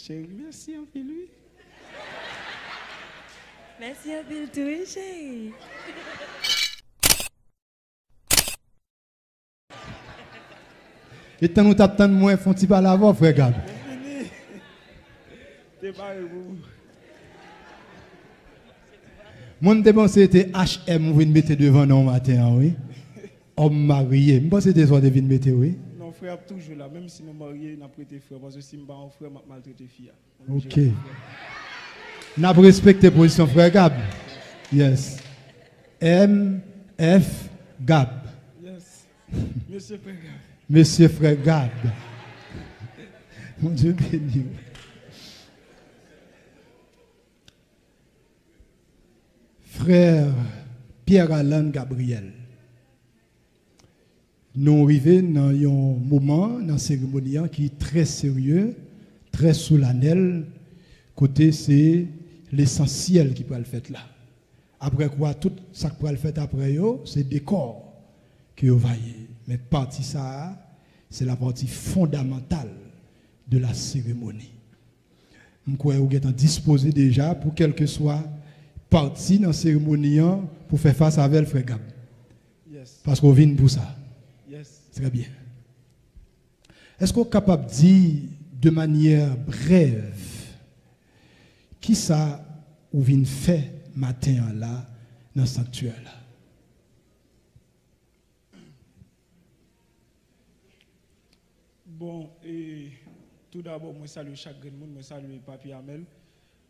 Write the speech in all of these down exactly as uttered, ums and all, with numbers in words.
Cheri, mèsi anpil, wi. Mèsi anpil tou, wi, cheri. E tan nou t ap tann mwen fè yon ti pale avè w, frè Gab. Te pare pou ou. Mwen, m te panse se te H M ou vin mete devan non w maten an, wi. Òm marye. M panse se te sa w te vin mete, wi. Non, frè ap toujou la. Menm si nou marye, n ap rete frè. Paske si m pa yon frè, m ap maltrete fi a. Ok. N ap respekte pozisyon frè Gab. Yes. M F Gab. Yes. Mesye frè Gab. Mesye frè Gab. Bondye beni w. Frè Pierre Alan Gabriel. Nou rive nan yon moman nan seremoni an ki trè serye, trè solanèl, kote se lesansyèl ki pral fèt la. Apre kwa, tout sa k pral fèt apre yo, se dekò ke yo va ye. Men pati sa a, se la pati fondamantal de la seremoni. M kwè ou gentan dispoze deja pou kèlkeswa pati nan seremoni an pou fè fas avè l, frè Gab. Yes. Paske w vin pou sa. Yes. Trè byen. Èske w kapab di de manyè brèv kisa ou vin fè maten an la nan sanktyè la? Bon, e, tou dabò, mwen salye chak grenn moun, mwen salye Papi Amèl,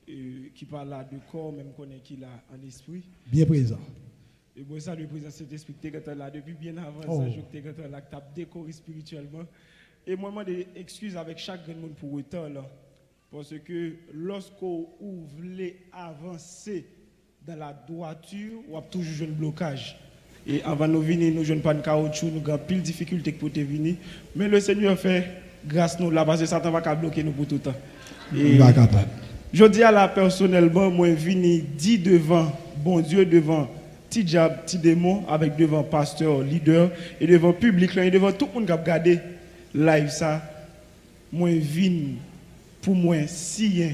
e, ki pa la de kò, men m konnen ki la an espri. Byen prezan. E mwen salye prezans Sentespri ki te gentan la depi byen avan sa, jou ki te gentan la, ki t ap dekore espirityèlman. E mwen mande ekskiz avèk chak grenn moun pou reta la. Paske lòske ou vle avanse dans la droiture, w ap toujou jwenn blokaj. E anvan nou vini, nou jwenn pàn kawotchou, nou gen anpil difikilte ki pote vini. Men Lesenyè fè gras nou la, paske Satan pa ka bloke nou pou toutan. E Li pa kapab. Jodi a la, pèsonèlman, mwen vini di devan Bondye, devan ti dyab, ti demon, avèk devan pastè, lidè, e devan piblik lan, e devan tout moun k ap gade live sa, mwen vin pou mwen siyen,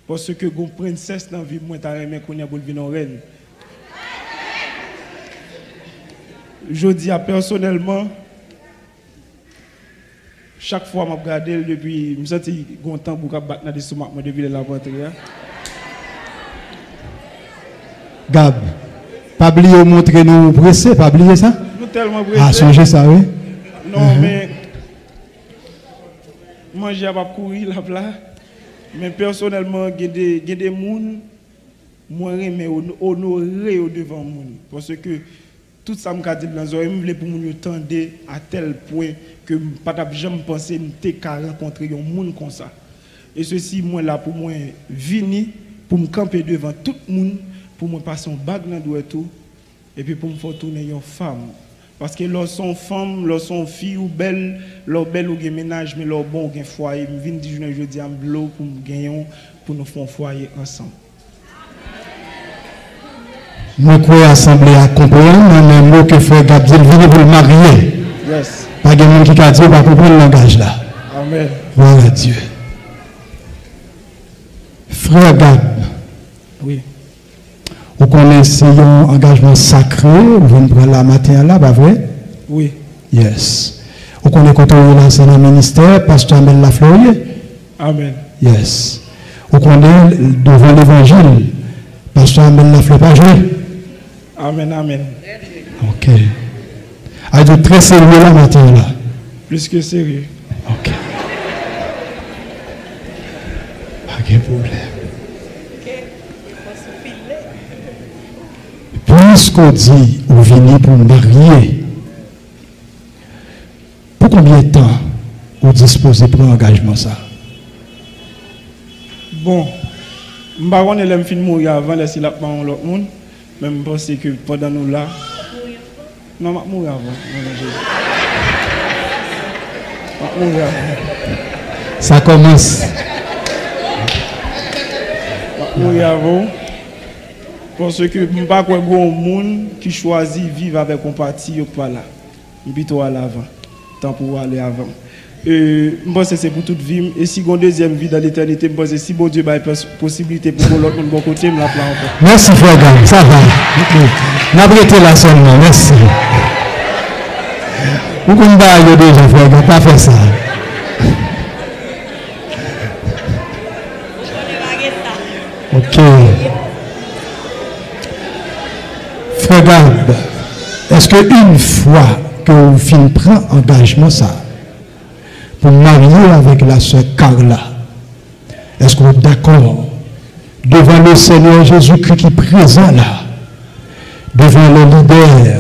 paske gon prensès nan vi m, mwen ta renmen kounye a pou l vin yon rèn. Jodi a, pèsonèlman, chak fwa m ap gade l, depi m santi gon tanbou k ap bat nan lestomak mwen depi lè l ap antre a. Gab, pa bliye w montre nou ou prese, pa bliye sa. Nou tèlman prese. A, sonje sa, wi. Non, men manje a p ap kouri, l ap la. Men pèsonèlman, gen de, gen de moun, mwen renmen ono-, onore yo devan moun. Paske tout sa m ka di l nan zòrèy m, m vle pou moun yo tande a tèl pwen ke m pa t ap janm panse m te ka rankontre yon moun konsa. E sesi, mwen la pou mwen vini, pou m kanpe devan tout moun, pou mwen pase yon bag nan dwèt ou, epi pou m fè w tounen yon fanm. Paske lè w se yon fanm, lè w se yon fi, ou bèl, lè w bèl, ou gen mennaj, men lè w bon, ou gen fwaye. M vin di jounen jodi a, m vle w pou m genyen w, pou nou fè yon fwaye ansanm. Mwen kwè asanble a konprann nan men mo ke frè Gab di l vini pou l marye. Yes. Pa gen moun ki ka di yo pa konprann langaj la. Amen. Gloire à Dieu. Frè Gab, wi. Ou konnen se yon angajman sakre ou vin pran la maten an la, pa vre? Wi. Yes. Ou konnen kote w ye la, se nan ministè Pastè Amèl Laflè w ye? Amen. Yes. Ou konnen, devan levanjil, Pastè Amèl Laflè pa jwe? Amen, amen. Ok. A di trè serye la maten an la. Plis ke serye. Ok. Pa gen pwoblèm. Piske w di ou vini pou w marye, pou konbyen tan ou dispoze pran angajman sa? Bon, m pa konnen lè m fin mouri avan, lè si l ap ba yon lòt moun, men m panse ke pandan nou la, non, m ap mouri avan. Non, non, Jezi. M ap mouri avan. Sa kòmanse. M ap mouri avan. Paske m pa kwè gen yon moun ki chwazi viv avèk yon pati yo k pa la. M pito ale avan. Tan pou w ale avan m. E, m panse se pou tout vi m. E si gon dezyèm vi dan letènite, m panse si Bondye bay pos-, posiblite pou gon lòt moun bò kote m, l ap la ankò. Mèsi, frè Gab. Sa va. Ok. N ap rete la sèlman. Mèsi. Ou konn bagay yo deja, frè Gab. Pa fè sa. Ok. Frè Gab, èske yon fwa ke w fin pran angajman sa a pou w marye avèk la sè Carla, èske w dakò devan le Senyè Jezikri ki prezan la, devan le lidè,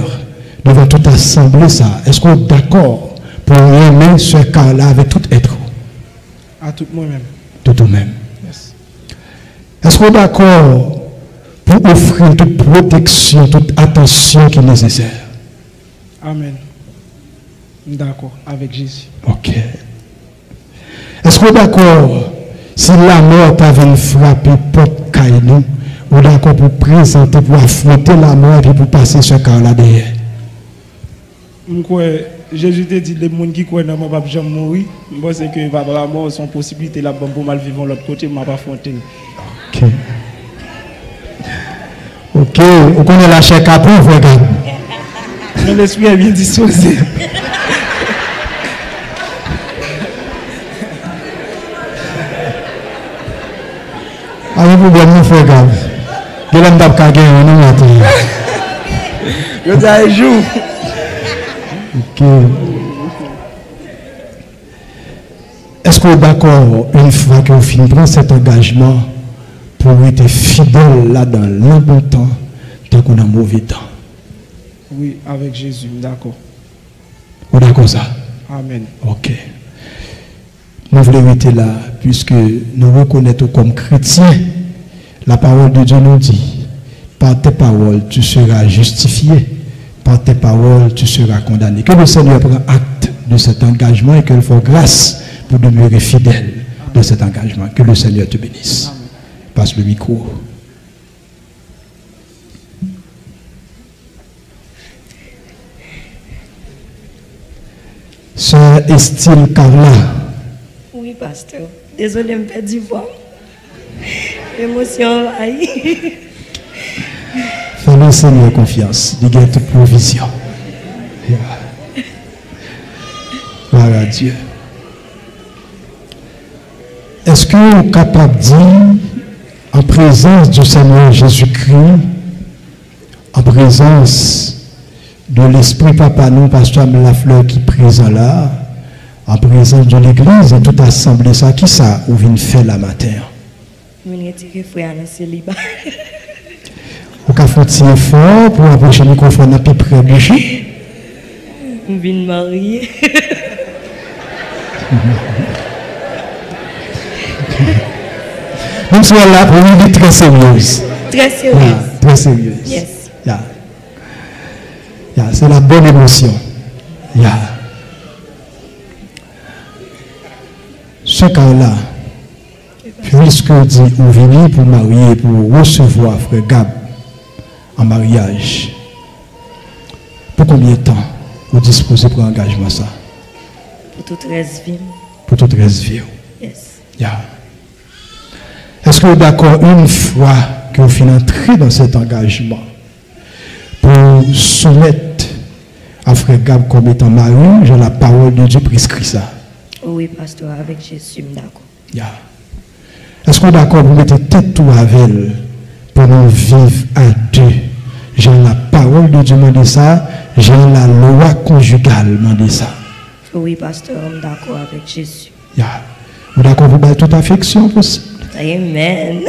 devan tout asanble sa a, èske w dakò pou w renmen sè Carla avèk tout èt ou? A tout mwen menm. Tout ou menm. Yes. Èske w dakò pou ofri l tout pwoteksyon, tout atansyon ki nesesè? Amèn. M dakò avèk Jezi. Ok. Èske w dakò si lanmò ta vin frape pòt kay nou, ou dakò pou prezante, pou afwonte lanmò epi pou pase sè Carla dèyè? M kwè, Jezi te di, de moun ki kwè nan mwen p ap janm mouri. M panse ke pa lanmò se yon posiblite l ap ban m pou m al viv yon lòt kote, m ap afwonte l. Ok. Ok, ou konnen lachè kapon, frè Gab. Men lespri est bien disposé. Pa gen pwoblèm non, frè Gab. Genlè m t ap ka genyen w non maten an. Jodi a e jou. Ok. Èske w dakò, yon fwa ke w fin pran sèt angajman, pou w rete fidèl ladan l nan bon tan, tankou nan move tan? Wi, avèk Jezi, m dakò. Ou dakò sa? Amèn. Ok. Nou vle rete la, piske nou rekonèt ou kòm kretyen. La parole de Dieu nous dit, par tes paroles, tu seras justifié, par tes paroles, tu seras condamné. Que le Seigneur prenne acte de cet engagement et que l fè w gras pou demeurer fidèle dans cet engagement. Que le Seigneur te bénisse. Passe le micro. Sè Estil Carla. Wi, pastè. Dezole, m pèdi vwa m. Emosyon anvayi. Fè le Senyè konfyans. Li gen tout pwovizyon. Yeah. Gloire à Dieu. Èske w kapab di, en présence du Seigneur Jésus-Christ, en présence de l'esprit papa nou, pastè Lafleur ki prezan la, en présence de l'église, e tout asanble sa, kisa ou vin fè la maten an? Mwen retire frè a nan seliba. Ou ka fè yon ti efò pou w apwoche mikwofòn nan pi pre bouch ou? M vin marye. Menm si w la pou li, li trè seryez. Trè seryez. Ya, trè seryez. Yes. Ya. Ya, se la bòn emosyon. Ya. Sè Carla, piske w di ou vini pou w marye, pou w resevwa frè Gab an maryaj, pou konbyen tan ou dispoze pran angajman sa? Pou tout rès vi m. Pou tout rès vi w? Yes. Ya. Èske w dakò, yon fwa ke w fin antre dans cet engagement, pou w soumèt a frè Gab kòm etan mari w, jan la parole de Dieu preskri sa? Wi, pastè, avèk Jezi, m dakò. Ya. Èske w dakò pou w mete tèt ou avè l, pou nou viv a de, jan la parole de Dieu mande sa, jan la lwa konjigal mande sa? Wi, pastè, m dakò avèk Jezi. Ya. Ou dakò pou bay tout afeksyon posib? Amen.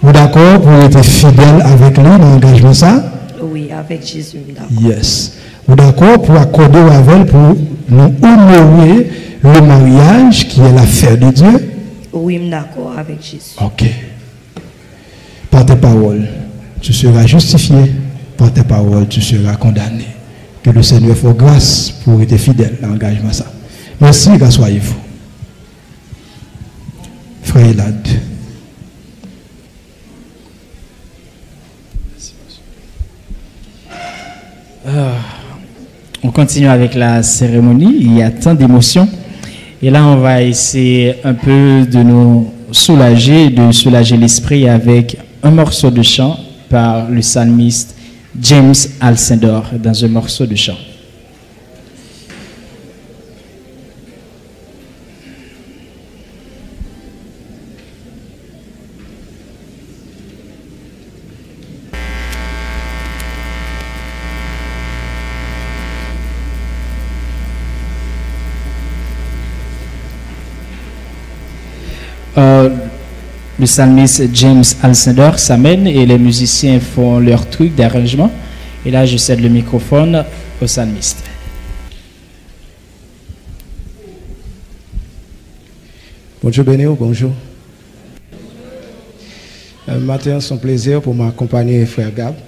Ou dakò pou w rete fidèl avèk li nan angajman sa? Wi, avèk Jezi, m dakò. Yes. Ou dakò pou akòde w avè l pou nou onore le mariage qui est l'affaire de Dieu? Wi, m dakò avèk Jezi. Ok. Par tes paroles, tu seras justifié. Par tes paroles, tu seras condamné. Que le Seigneur fè w gras pou w rete fidèl nan angajman sa. Mèsi, gras wa evo. Frè Elad. Ah, On continue avec la cérémonie, il y a tant d'émotions. Et là, on va essayer un peu de nous soulager, de soulager l'esprit avec un morceau de chant par le psalmiste James Alcindor dans un morceau de chant. Euh, le psalmiste James Alcindor s'amène et les musiciens font leur truc d'arrangement. Et là, je cède le microphone au psalmiste. Bondye beni w, bonjou. Euh, maten an, se yon plezi pou m akonpanye frè Gab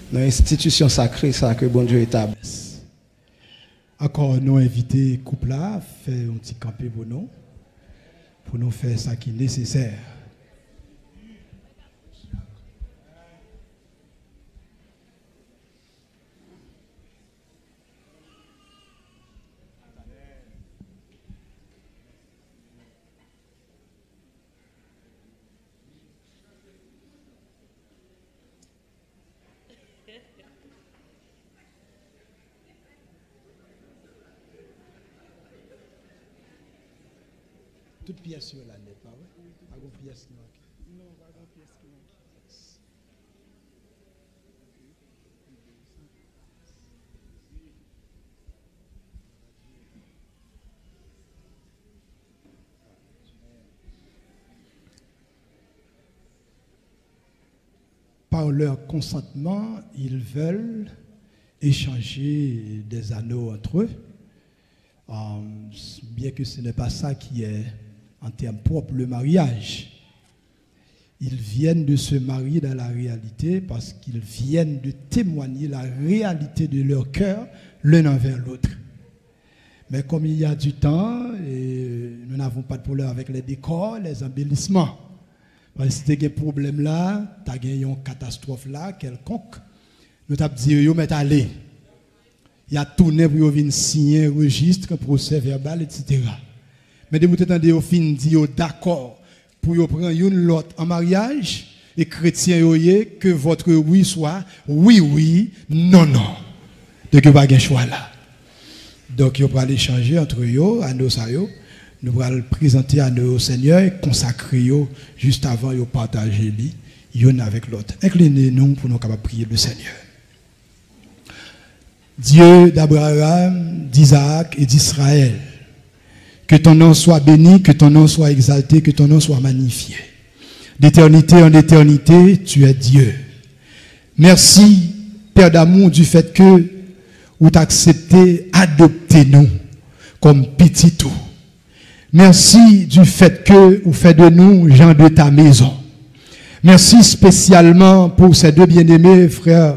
nan enstitisyon sakre sa ke Bondye etabli. Ankò, nou envite koup la fè yon ti kanpe pou nou, pou nou fè sa ki nesesè. Tout pyès yo la nèt, pa vre? Pa gon pyès ki manke. Non, pa gon pyès ki manke. Par leur consentement, ils veulent échanger des anneaux entre eux, euh, bien que ce n'est pas ça qui est en termes propres le mariage. Ils viennent de se marier dans la réalité parce qu'ils viennent de témoigner la réalité de leur cœur l'un envers l'autre. Mais comme il y a du temps, et nous n'avons pas de problème avec les décors, les embellissements. Paske si te gen pwoblèm la, ta gen yon katastwòf la, kèlkonk, nou t ap di yo, yo mèt ale. Y a tounen pou yo vin siyen rejis, pwosè vèbal, etsetera. Men depi w te tande yo fin di yo dakò pou yo pran youn lòt an maryaj, e kretyen yo ye, que votre oui soit oui, oui, non, non. Donk, yo pa gen chwa la. Donk, yo pral echanje antre yo, anno sa yo. Nou pral prezante anno yo Senyè e konsakre yo jis avan yo pataje li youn avèk lòt. Enkline nou pou nou kapab priye le Senyè. Dieu d'Abraham, d'Isaac et d'Israël, que ton nom soit béni, que ton nom soit exalté, que ton nom soit magnifié. D'éternité en éternité, tu es Dieu. Merci, Père d'amour, du fait que ou t aksepte adopte nou kòm pitit ou. Merci du fait que ou fè de nou gens de ta maison. Merci spécialement pour ces deux bien-aimés frères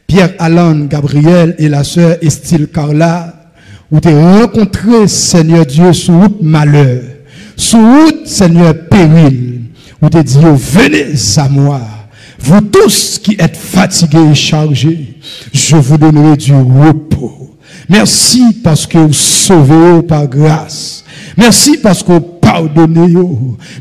Pierre Alan Gabriel et la sœur Estile Carla, ou te rankontre, Senyè Dye, sou wout malè, sou wout, Senyè, peril, ou te di yo, venez à moi, vous tous qui êtes fatigués et chargés, je vous donnerai du repos. Mèsi paske ou sove yo pa gras. Mèsi paske ou padone yo.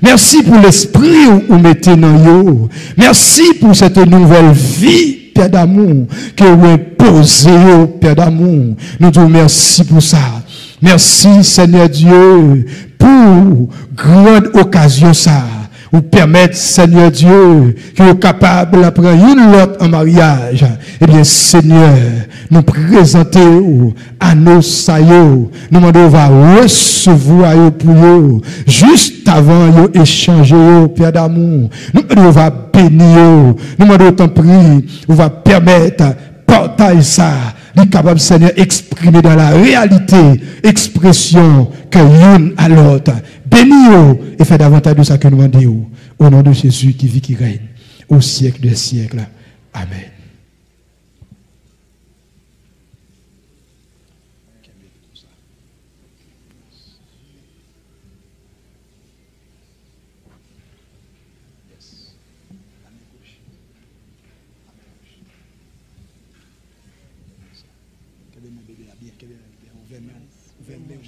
Mèsi pou lespri ou, ou mete nan yo. Mèsi pou cette nouvelle vie, Père d'amour, ke ou enpoze yo, Père d'amour. Nou di w mèsi pou sa. Mèsi, Senyè Dye, pou grand okazyon sa. Ou pèmèt, Senyè Dye, ke yo kapab pran youn lòt an maryaj. Ebyen, Senyè, nou prezante w anno sa yo. Nou mande w va resevwa yo pou yo. Jis avan yo echanje yo, Pè damou. Nou mande w va beni yo. Nou mande w, tanpri, ou va pèmèt pataj sa, li kapab, Senyè, eksprime dans la réalité, ekspresyon ke youn a lòt. Beni yo e fè davantaj de sa ke nou mande w. Au nom de Jésus qui vit, qui règne au siècle des siècles. Amen. Kenbe men bebe a byen, kenbe men bebe a. Ouvè men w. Ouvè men w.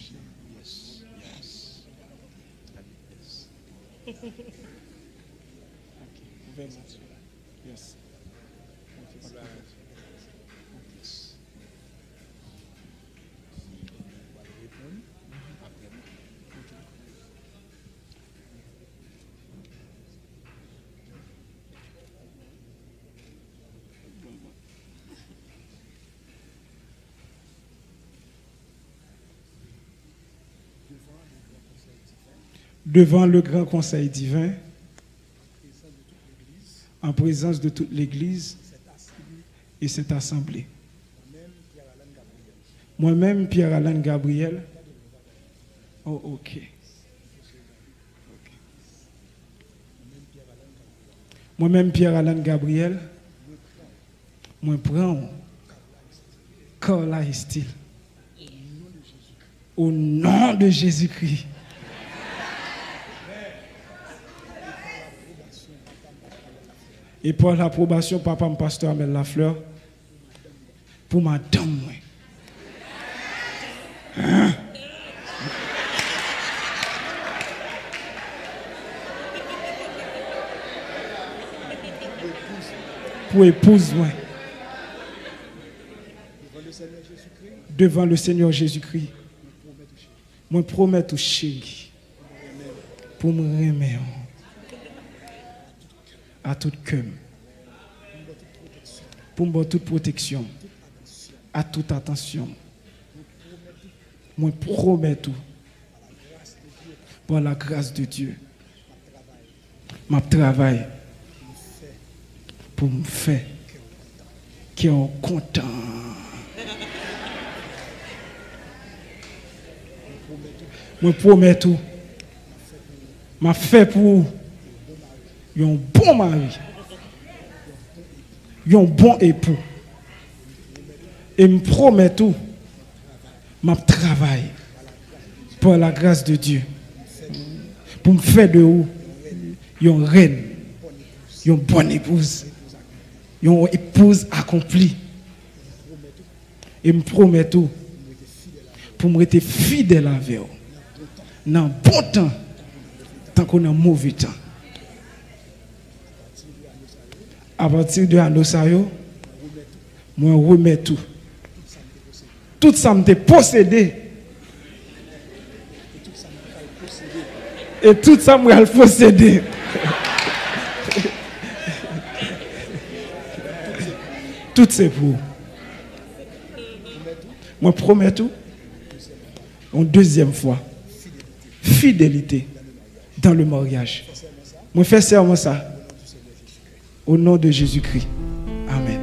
Yes. Yes. Yes. Ok. Ouvè men w. Yes. Ok, pa de pwoblèm. Yes. Ou pral reponn apre mwen. Ok. Devant le grand conseil divin, en présence de toute l'Église et cette assemblée. Mwen menm, Pierre Alan Gabriel. Oh, ok. Mwen menm, Pierre Alan Gabriel, mwen pran w, Carla Estil, o non de Jezikri. E pa lapwobasyon papa m, pastè Amel Lafleur, pou madanm mwen. Pou epouz mwen. Devan le Senyè Jezikri, mwen pwomèt ou, cheri, pou m renmen w a tout kè m, pou m ba w tout pwoteksyon m, a tout atansyon m. Mwen pwomèt ou, pa la gras de Dye, m ap travay pou m fè kè w kontan. Mwen pwomèt ou, m ap fè pou ou yon bon mari, yon bon epou. E m pwomèt ou, m ap travay, pa la gras de Dye, pou m fè de ou yon rèn, yon bòn epouz, yon epouz akonpli. E m pwomèt ou, pou m rete fidèl avè w nan bon tan, tankou nan move tan. Apati de ane sa yo, mwen remèt ou tout sa m te posede e tout sa m pral posede. Tout se pou ou. Mwen pwomèt ou, yon dezyèm fwa, fidelite dans le mariage. Mwen fè sèman sa. Au nom de Jésus-Christ. Amen.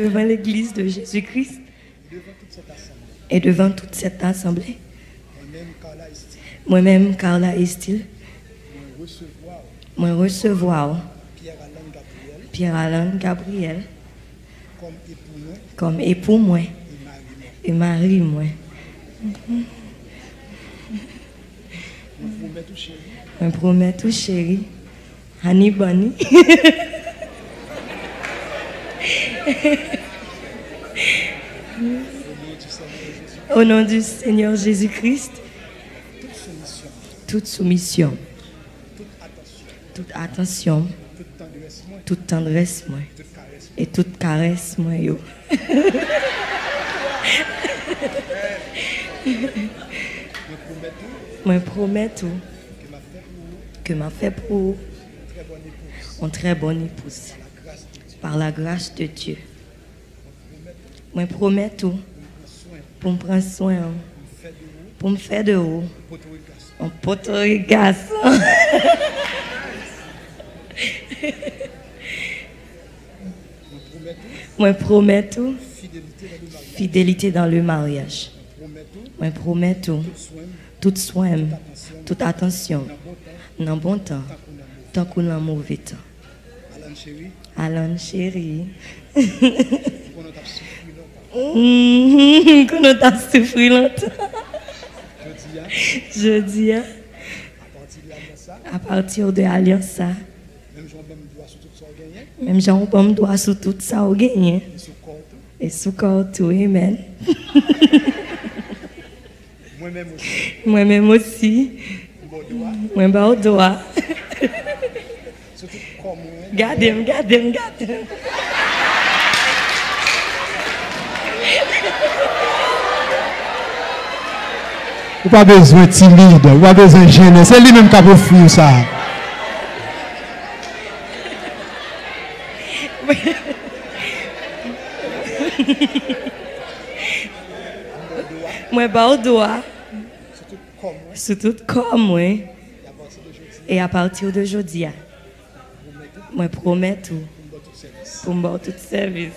Devant l'Église de Jésus-Christ et devant toute cette assemblée, mwen menm, Carla Estil, mwen resevwa w, Pierre Alan Gabriel, Kòm epou mwen e mari mwen. Mwen pwomèt ou, cheri, honey bunny. Au nom du Seigneur Jésus-Christ, toute soumission, toute attention, toute tendresse, mwen, e tout karès mwen yo. Mwen pwomèt ou ke m ap fè pou ou yon trè bòn epous, par la grâce de Dieu. Mwen pwomèt ou pou m pran swen ou, pou m fè de ou yon potorik gason. Mwen pwomèt ou fidelite dans le mariage. Mwen pwomèt ou tout swen m, tout atansyon m, nan bon tan, tankou nan move tan. Alan cheri. Alan cheri. M konnen w t ap soufri lontan. Mhm, m konnen w t ap soufri lontan. Jodi a. Jodi a. A pati de alyans sa. A pati de alyans sa. Menm jan w ban m dwa sou tout sa w genyen. Menm jan w ban m dwa sou tout sa w genyen. E sou kò w tou. E sou kò w tou, amen. Mwen menm osi. Mwen menm osi. Mwen ba w dwa. Mwen ba w dwa. Sou tout kò mwen. Gade m, gade m, gade m. Ou pa bezwen timid, ou pa bezwen jennen. Se li menm k ap ofri w sa. Mwen ba w dwa sou tout kò mwen. E a pati de jodi a, mwen pwomèt ou pou m ba w tout sèvis.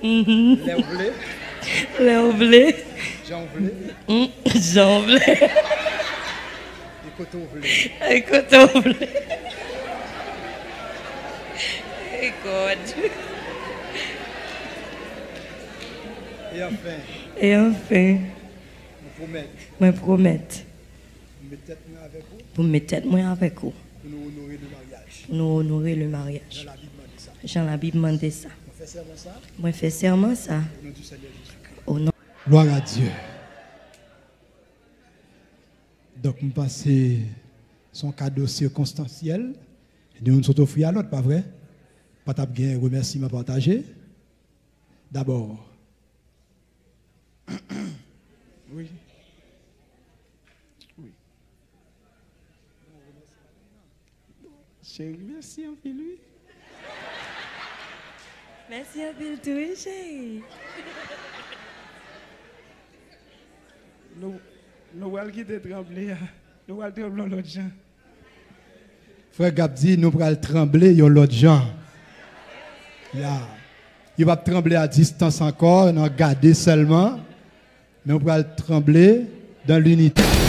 Mhm. Lè w vle. Lè w vle. Jan w vle. Mm, jan w vle. E kote w vle. E kote w vle. E God. E anfen. E anfen. Mwen pwomèt. Mwen pwomèt. Pou m met tèt mwen avèk ou. Pou m met tèt mwen avèk ou. Pou nou onore le maryaj. Pou nou onore le maryaj. Jan Labib mande sa. Jan Labib mande sa. Mwen fè sèman sa. Mwen fè sèman sa. O non du Seigneur Jésus-Christ. O non. Gloire à Dieu. Donk, m panse se yon kado sikonstansyèl. De youn sot ofri a lòt, pa vre? Pa t ap gen remèsiman pataje? Dabò. Wi. Wi. Cheri, mèsi anpil, wi. Mèsi anpil tou, wi, cheri. Nou, nou pral kite tranble a. Nou pral tranble yon lòt jan. Frè Gab di, nou pral tranble yon lòt jan. Ya. Yo p ap tranble a distans ankò, nan gade sèlman. Men w pral tranble dans l'unité.